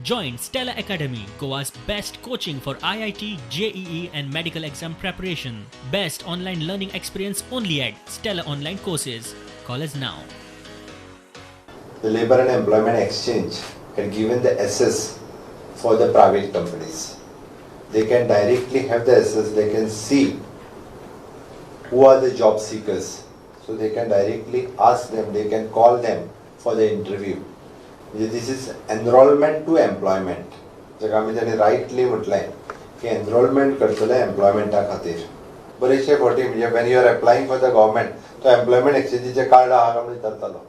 Join Stella Academy, Goa's best coaching for IIT, JEE, and medical exam preparation. Best online learning experience only at Stella Online Courses. Call us now. The Labor and Employment Exchange had given the access for the private companies. They can directly have the access, they can see who are the job seekers. So they can directly ask them, they can call them for the interview. म्हणजे this is enrollment to employment. जाका आमी ताणें rightly म्हटलें की enrolment करतले एम्प्लॉयमेंटा खातीर. बरेचशे फावटी म्हणजे when you are applying for the government, तो एम्प्लॉयमेंट एक्सचेंजीचें कार्ड आहा काय म्हणून विचारतालो.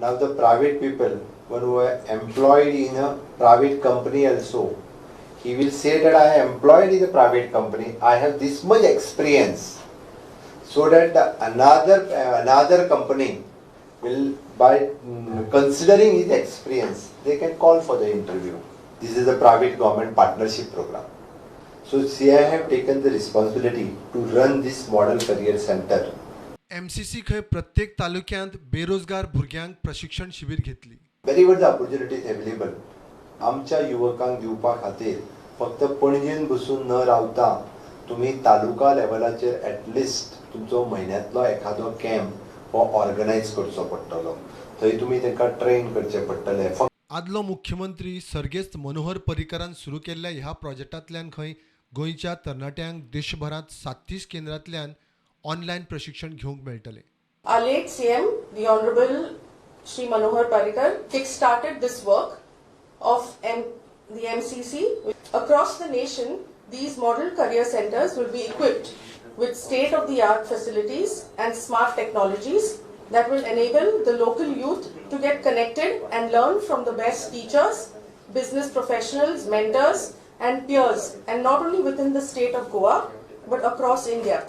Now the private people, one who are employed in a private company also, he will say that I am employed in a private company, I have this much experience, so that the another company will, by considering his experience, they can call for the interview. This is a private government partnership program. So CII have taken the responsibility to run this model career center. MCC खंय प्रत्येक तालुक्यांत बेरोजगार भुरग्यांक प्रशिक्षण शिबीर घेतली. Wherever the opportunity is available, आमच्या युवकांक दिवपा खातीर फक्त पणजेन बसून न रावता तुमी तालुका लेवलाचेर एटलिस्ट तुमचो म्हयन्यांतलो एखादो कॅम्प हो ऑर्गनायज करचो पडटलो. थंय तुमी तांकां ट्रेन करचें पडटलें. फक्त आदलो मुख्यमंत्री सर्गेस्त मनोहर पर्रीकारान सुरू केल्ल्या ह्या प्रोजेक्टांतल्यान खंय गोंयच्या तरणाट्यांक देशभरांत 37 केंद्रांतल्यान ऑनलायन प्रशिक्षण घेवंक मेळटलें. Our late CM, the Honorable Shri Manohar Parrikar, kick-started this work of the MCC. Across the nation, these model career centers will be equipped with state-of-the-art facilities and smart technologies that will enable the local youth to get connected and learn from the best teachers, business professionals, mentors and peers, and not only within the state of Goa, but across India.